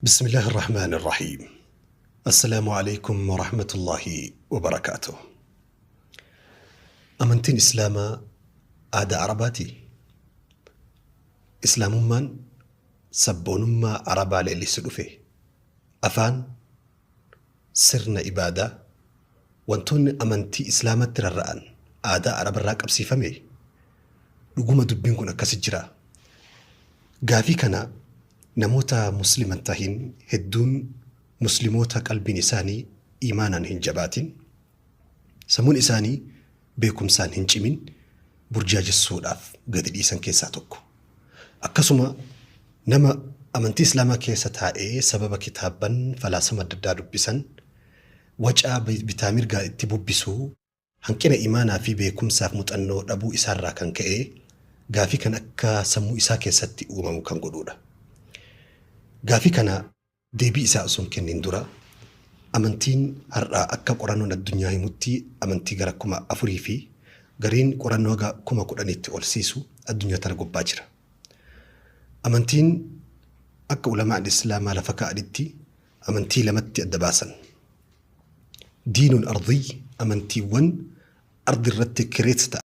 بسم الله الرحمن الرحيم السلام عليكم ورحمة الله وبركاته. Amantiin Islaamaa aadaa Arabaati? Islaamummaan sabboonummaa Arabaa leellisu dhufe. Afaan, sirna ibaadaa, wantoonni amantii Islaamatti rarra'an aadaa Arabarraa qabsiifame? Dhuguma dubbiin kun akkasi jira? Gaafii kana namoota Muslima hin tahin hedduun Muslimoota qalbiin isaanii iimaanaan hin jabaatin, sammuun isaanii beekumsaan hin cimin burjaajessuudhaaf gadi dhiisan keessaa tokko. Akkasuma nama amantii Islaamaa keessa taa'ee sababa kitaabban falaasama adda addaa dubbisan wacaa bitaa mirgaa itti bubbisuu hanqina iimaanaa fi beekumsaaf muxannoo dhabuu isaarraa kan ka'e gaafii kan akka sammuu isaa keessatti uumamu kan godhuudha. Gaafii kana deebii isaa osoo hin kennin dura amantiin har'a akka qorannoon addunyaa himutti amantii gara 4000 fi gariin qorannoo haga 10,000tti ol siisu addunyaa tana gubbaa jira. Amantiin akka ulamaan Islaamaa lafa kaa'anitti amantii lamatti adda baasan. Diinun ardiy amantiiwwan ardi irratti create ta'an.